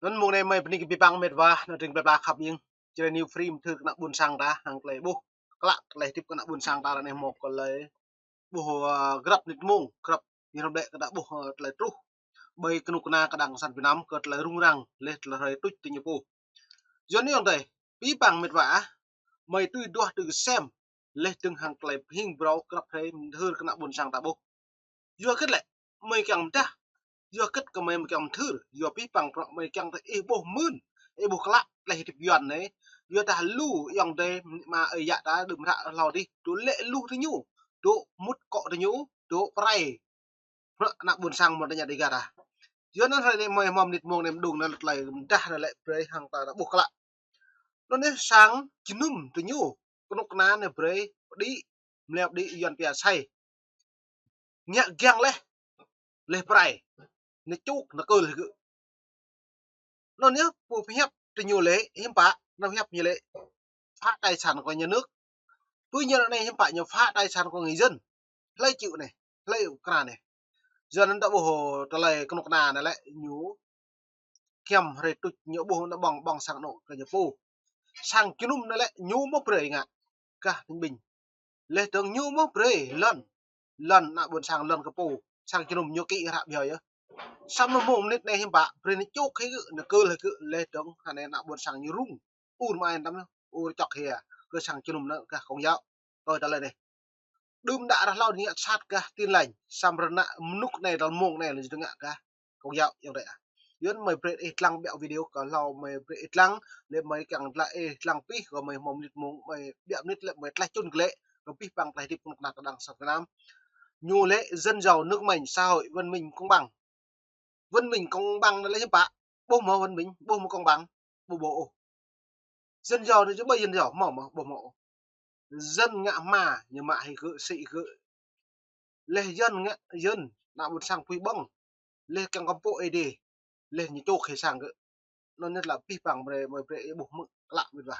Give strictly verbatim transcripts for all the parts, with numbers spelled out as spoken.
Anŭn mông anai mơi bơni kơ abih bang met wa, anŭn tring plơi pla khăp ƀing. Jrai New Free mơthưr kơ ană ƀôn sang ta, hăng tơlơi ƀuh klă, tơlơi hơdip kơ ană ƀôn sang ta, ră anai hmâo kơ tơlơi ƀuh, ơ, grăp mơnit mông, grăp ñu hrŏm đĕ kơ ta ƀuh, ơ, tơlơi truh ƀơi kơnuk kơna kơđang kơsan Việt Nam kơ tơlơi rŭng răng, laih tơlơi hrơi tuč tơ ñu pô. Yua anŭn yơh tơlơi, abih bang met wa ah, mơi tui duah tui kơsem, laih dơ̆ng hăng tơlơi pơhing pơrâo grăp hrơi mơthưr kơ ană ƀôn sang ta ƀuh. Yua hơget lĕ mơi kiăng mơdah, yua hơget kơ mơi kiăng mơthưr, yua abih bang bruă mơi kiăng tơ ih ƀuh mơ̆n, ih ƀuh klă, tơlơi hơdip Yuan anai. Yua dah lu ayŏng adơi ama ơi yă ta đưm hră hlâo adih, dŏ lĕ lu tơ ñu, dŏ mŭt akŏ tơ ñu, dŏ pơrai bruă ană ƀôn sang mơ̆n tơ ñu Dega ta. Yua anŭn hrơi anai mơi hmâo mơnit mông anai mơđung anŭn tơlơi mơdah anŭn lĕ brơi hăng ta, ta ƀuh klă. Anŭn yơh sang jơnum tơ ñu, kơnuk kơna anai brơi pơđĭ, mlĕ pơđĭ Yuan pia sai. Ngă giăng laih, laih pơrai. Anai čuk, anai kơl hĭ gơ̆. Anŭn yơh, pô pơhiăp tơ ñu lĕ, hiư̆m pă, anŭn pơhiăp ñu lĕ phá tài sản của nhà nước. Pô ñu anai hiư̆m pă ñu phá tài sản của người dân. Hlơi chịu anai, hlơi kơna anai. Yua anŭn ta ƀuh tơlơi kơnuk kơna anai lĕ ñu giăm hrơi tuč ñu ƀuh anŭn ƀơ̆ng, ƀơ̆ng sang anŏ kơ ñu pô. Sang jơnum anai lĕ ñu mơ̆ brơi ngă gah tơña ƀing. Laih dơ̆ng ñu mơ̆ brơi lŏn, lŏn ană ƀôn sang lŏn kơ pô, sang jơnum ñu kĭ hră ƀiă yơh. Samơ̆ mông mơnit anai hiư̆m pă, brơi anai čuk hĭ gơ̆, anai kơl hĭ gơ̆, laih dơ̆ng hơnai ană ƀôn sang ñu rŭng. Ur mă ai tăm, ur čŏk hia, kơ sang jơnum anŭn gah Công giáo. Ơ tơlơi anai. Đưm đă ră hlâo ñu ngă sat gah Tin Lành, samơ̆ ră anai mơnuk anai tal mông anai lĕ ñu ngă gah Công giáo ayŏng adơi ah. Yua anŭn mơi brơi ih lăng ƀiă video kơ hlâo mơi brơi ih lăng, lĕ mơi kiăng lăng ih lăng pih kơ mơi hmâo mơnit mông mơi ƀiă mơnit lĕ mơi tlaih čun glaĭ, kơ abih bang tlaih hơdip kơnuk kơna kơđang kơsan Việt Nam. Ñu lĕ dân giàu nước mạnh xã hội văn minh công bằng. Văn minh công bằng anŭn lĕ hiư̆m pă? Ƀuh mơ̆ văn minh, ƀuh mơ̆ công bằng, ƀu ƀuh ôh. Dân giàu anai či ƀơi dân giàu, hmâo mơ̆, ƀuh hmâo ôh. Dân ngă hma, ñu mă hĭ gơ̆, sĭ gơ̆. Laih dân ngă, dân, ană ƀôn sang pui ƀơ̆ng. Laih kiăng kơmpŏk ê đê. Laih ñu čuk hĭ sang gơ̆. Anŭn anai lĕ abih bang brơi, mơi brơi ih ƀuh mơ̆ klă met wa.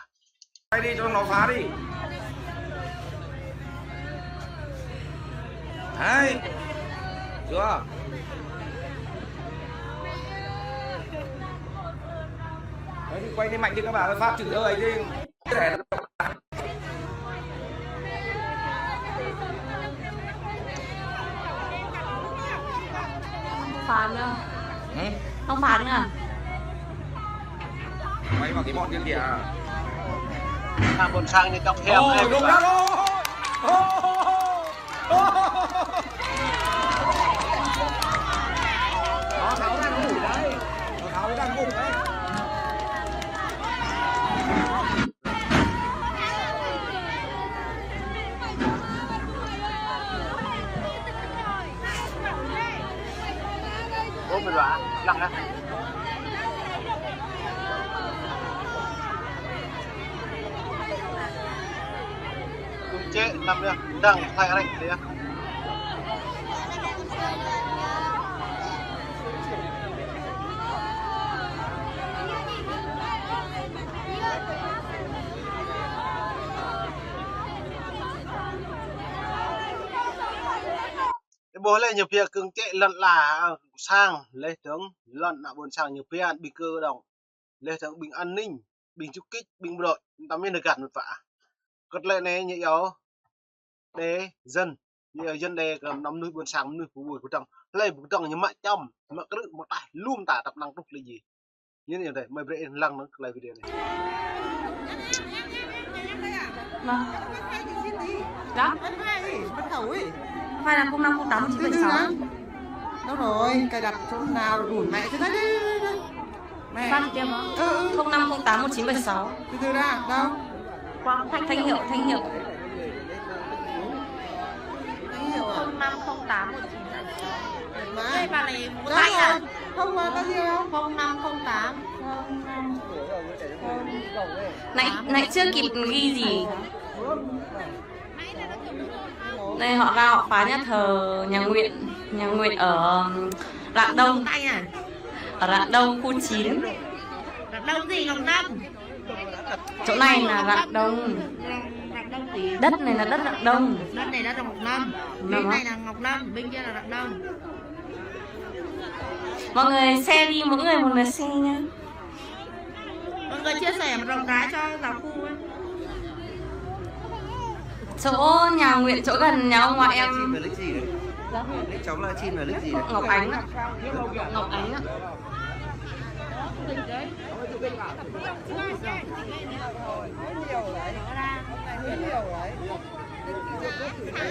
Quay đi cho nó phá đi. Đấy. Chưa? Đấy, thì quay đi mạnh đi, các bạn phát chửi hơi đi. Không phạt nữa. Ừ? Không phạt nữa. Quay vào cái bọn kia kìa. Sang ƀôn sang ñu čŏk hia. Ôi, đúng lắm. Ôi. Nó tháo đang ngủ đấy. Nó tháo đang ngủ đấy. Ủa, mày dọa, lăn hả? Kưng chế năm nha, đang thay rạch đi á. Ƀuh lĕ ñu pia kưng chế lăn la, sang, laih dơ̆ng lăn ană ƀôn sang ñu pia ƀing kơ đŏng. Laih dơ̆ng ƀing an ninh, ƀing du kích, ƀing bộ đội, tơm ñu nao găn mơ̆n pă. Kơt lĕ anai ñu yua đe dân, ñu yua dân đe kơ anăm mơnuih ƀôn sang, mơnuih pơwơi pơdơ̆ng. Hlơi pơdơ̆ng ñu mă čăm, mă krư̆, mă taih, lŏm ta tăp năng truh lĕ djai. Ñu anai, mơi brơi ih lăng nao kơ tơlơi video anai. Vâng. Dạ? Không phải là không năm không tám một chín bảy sáu. Đâu rồi, cài đặt chỗ nào rồi gửi mẹ cho đấy, đấy, đấy, đấy. Mẹ. Phát trực tiếp hả? Ừ, ừ. Không năm không tám một chín bảy sáu. Từ từ đã, đâu? Thanh, Thanh Hiệu, Thanh Hiệu. Thanh Hiệu à? Không năm không tám một chín bảy sáu. Mà. Đây mà này, một tay à? Không mà, có gì đâu. Không năm không tám. Không năm. Nãy, nãy chưa kịp ghi gì. Đây họ ra họ phá nhà thờ nhà nguyện, nhà nguyện ở Rạng Đông. Tay à? Ở Rạng Đông khu chín. Rạng Đông gì, Ngọc Lâm? Chỗ này là Rạng Đông. Rạng Đông gì? Đất này là đất Rạng Đông. Đất này đất Ngọc Lâm. Bên này là Ngọc Lâm, bên kia là Rạng Đông. Mọi người share đi, mỗi người một lượt share nha. Mọi người chia sẻ một rộng rãi cho giáo khu ấy. Chỗ nhà Nguyễn, chỗ gần nhà ông ngoại em. Lấy cháu là chị là lấy gì đấy? Ngọc Ánh ạ. Ngọc Ánh ạ.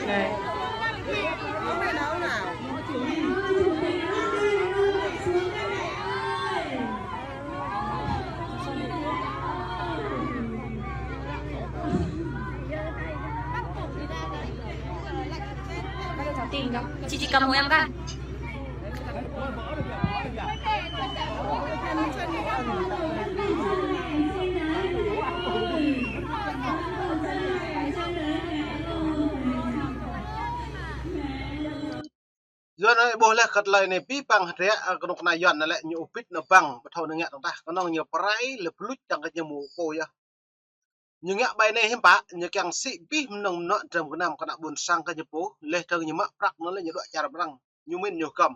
Đây. Chị, chị cầm hộ em cái. Yua anŭn ƀuh laih kơ tơlơi anai abih bang hơdră, ơ, kơnuk kơna Yuan anai lĕ ñu ƀu ƀĭt nao bang, ƀu thâo nao ngă tơ̆ng tah, kơnơ̆ng ñu pơrai lĕ pơluč tơ̆ng kơ ñu mơ̆ pô yơh. Ñu ngă ƀai anai hiư̆m pă, ñu kiăng sĭ abih mơnơ̆ng mơnuă dram gơnam kơ ană ƀôn sang kơ ñu pô, laih dơ̆ng ñu mă prăk anŭn lĕ ñu đuaĭ čar arăng, ñu min ñu găm.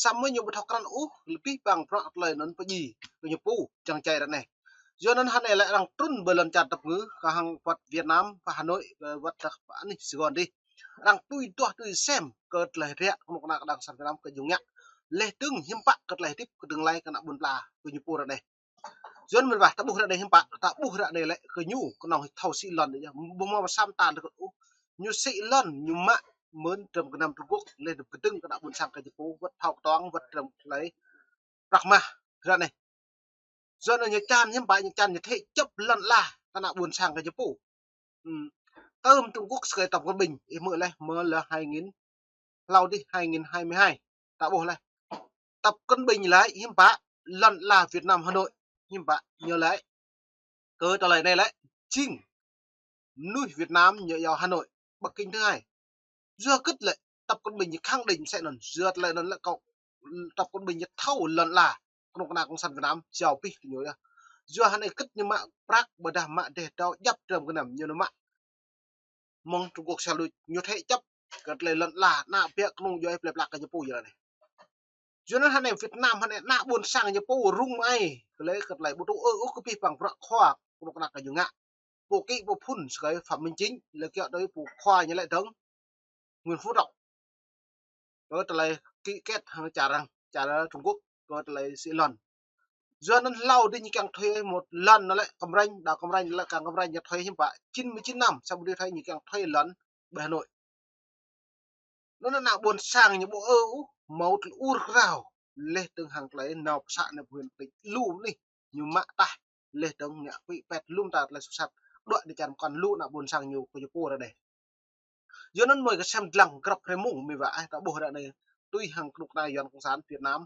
Samơ̆ ñu ƀu thâo krăn ôh, abih bang bruă tơlơi anŭn pơdjai kơ ñu pô, čang čai ră anai. Yua anŭn hơnai lĕ arăng trŭn ƀơi lŏn čar tơpơngư, kơ hăng wơ̆t Việt Nam, pơ Hà Nội, ơ, wơ̆t dah pơ anih Sài Gòn dih. Arăng tui duah tui sem kơ tơlơi hơdră kơnuk kơna kơ Đảng Cộng sản Việt Nam kơ ñu ngă. Laih dơ̆ng hiư̆m pă kơ tơlơi hơdip kơ tương lai kơ ană ƀôn pla kơ ñu pô ră anai. Yua anŭn mơ̆n ƀă, ta ƀuh ră anai hiư̆m pă, ta ƀuh ră anai lĕ kơ ñu kơnơ̆ng thâo sĭ lŏn dih, ƀu hmâo pơsăm ta lĕ kơ, ơ, ñu sĭ lŏn, ñu mă mơ̆n dram gơnam Trung Quốc, laih dơ̆ng kơdơ̆ng kơ ană ƀôn sang kơ ñu pô, wơ̆t thâo kơtuang, wơ̆t dram tơlơi prăk mah ră anai. Yua anŭn ñu čan hiư̆m pă, ñu čan ñu thĕ čŏp lŏn ala kơ ană ƀôn sang kơ ñu pô. Ưm. Tơm Trung Quốc sơkơi Tập Cận Bình, ih hmư̆ laih, mơ̆ lơ hai nghìn, hlâo dih hai nghìn hai mươi hai. Ta ƀuh laih. Tập Cận Bình laĭ hiư̆m pă, lŏn ala Việt Nam Hà Nội hiư̆m pă, ñu laĭ. Kơ tơlơi anai lĕ, jing mơnuih Việt Nam ñu iâu Hà Nội, Bắc Kinh thứ hai. Yua hơget lĕ, Tập Cận Bình ñu khẳng định mơsĕ anŭn, yua tơlơi anŭn lĕ kơ Tập Cận Bình ñu thâo lŏn ala kơnuk kơna Cộng sản Việt Nam, jao abih kơ ñu yơh. Yua hơnai hơget ñu mă prăk ƀôdah mă dêh dâo djăp dram gơnam ñu nao mă mơ̆ng Trung Quốc sa luč, ñu thĕ čŏp kơ tơlơi lŏn ala, ană ƀiă kơnung djuai plơi pla kơ ñu pô yơh anai. Yua anŭn hơnai Việt Nam hơnai ană ƀôn sang ñu pô rŭng ai, kơ tơlơi, kơ tơlơi ƀu tŭ ư ôh kơ abih bang bruă khua kơnuk kơna kơ ñu ngă. Pô kĭ pô phŭn sơkơi Phạm Minh Chính, lĕ kiăo tui pô khua ñu lĕ dơ̆ng Nguyễn Phú Trọng. Kơ tơlơi ký kết hăng čar arăng, čar Trung Quốc, kơ tơlơi sĭ lŏn. Yua anŭn hlâo dih ñu kiăng thuê một lần anŭn lĕ Cam Ranh, đảo Cam Ranh lĕ kơ Cam Ranh ñu thuê hiư̆m pă, chín mươi chín năm, samơ̆ dih thuê ñu kiăng thuê lŏn ƀơi Hà Nội. Anŭn ană ƀôn sang ñu ƀu ư ôh, hmâo tơlơi ur krao, laih dơ̆ng hăng tơlơi nao pơsă anai pơ huyện Tịnh lu anih, ñu mă tah, laih dơ̆ng ngă pĭ pet lŏm ta tơlơi soh sat, đuaĭ dêh čar mơkŏn lu ană ƀôn sang ñu kơ ñu pô ră anai. Yua anŭn mơi kơ sem dlăng grăp hrơi mông mơi wă, ơ, ta ƀuh ră anai, tui hăng kơnuk kơna Yuan Cộng sản Việt Nam,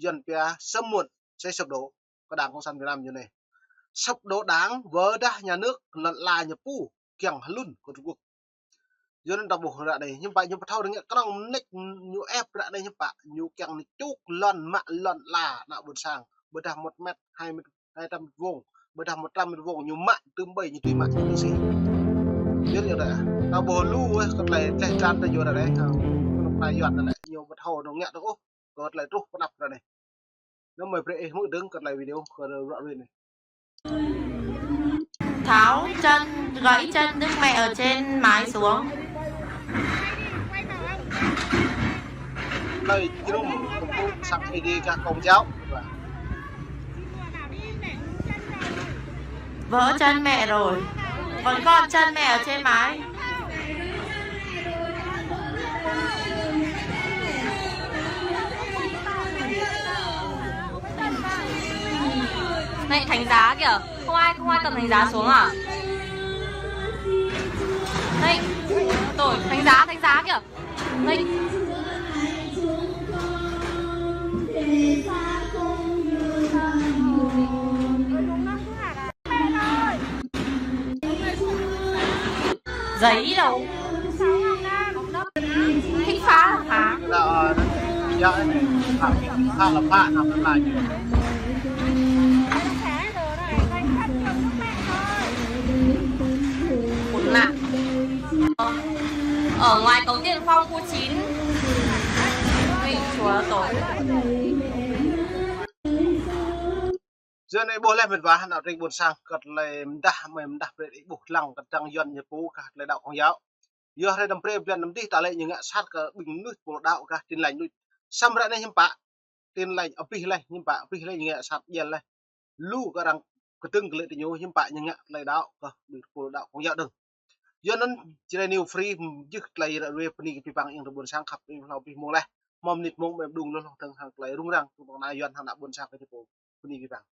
Yuan pia sớm muộn sẽ sụp đổ, kơ Đảng Cộng sản Việt Nam ñu anai. Sụp đổ Đảng, ƀôdah nhà nước, lŏn ala ñu pô kiăng hơlŭn kơ Trung Quốc. Yua anŭn ta ƀuh ră anai, hiư̆m pă ñu ƀu thâo rơngiă kơnơ̆ng mơneč ñu ĕp ră anai hiư̆m pă, ñu kiăng nao čuk lŏn mă lŏn ala ană ƀôn sang, ƀôdah một mét, hai mét, hai trăm mét vuông, ƀôdah một trăm mét vuông ñu mă tơm ƀơi ñu tui mă ñu tui sĭ. Yua anŭn yơh ta ƀuh lu, ơ, kơ tơlơi tlaih tlan ta yua ră anai, kơnuk kơna Yuan anai lĕ ñu ƀu thâo nao ngă tơ̆ng ôh kơ tơlơi truh pơ anăp ră anai. Anŭn mơi brơi ih hmư̆ dơ̆ng kơ tơlơi video kơ ră ruai anai. Tháo chân, gãy chân Đức Mẹ ở trên mái xuống. Tơlơi jơnum kơ pô săk ih dih gah Công giáo. Vỡ chân mẹ rồi. Còn con chân mẹ ở trên mái. Này, thánh giá kìa. Không ai, không ai cầm thánh giá xuống à? Này, tôi, thánh giá, thánh giá kìa. Này. Giấy đâu? Thích phá là phá. Là, ờ, dạ, phá, phá là phá, là phá là gì? Khốn nạn. Ở ngoài cổng Tiên Phong khu chín. Ngụy Chúa Tổ. Yua anai ƀuh laih mĕt wa hăng ană tring ƀôn sang kơ tơlơi mdah, mơi mdah brơi ih ƀuh lăng kơ tơdang Yuan ñu pô kơ tơlơi đaŏ Công giáo. Yua hrơi năm brơi blan năm dih ta lĕ ñu ngă sat kơ ƀing mơnuih pô đaŏ kơ Tin Lành đôč. Samơ̆ ră anai hiư̆m pă, Tin Lành abih laih, hiư̆m pă abih laih ñu ngă sat djel laih. Lu kơ arăng kơdơ̆ng kơ lĕ tơ ñu, hiư̆m pă ñu ngă tơlơi đaŏ kơ ƀing pô đaŏ Công giáo dơ̆ng. Yua anŭn Jrai New Free jih tơlơi ră ruai bơni kơ abih bang ƀing tơ ƀôn sang khăp ƀing hlâo abih mông laih. Hmâo mơnit mông ƀing đung lu hloh dơ̆ng hăng tơlơi rŭng răng, tơ̆ng ană Yuan hăng ană ƀôn sang kơ ñu pô. Bơni abih bang.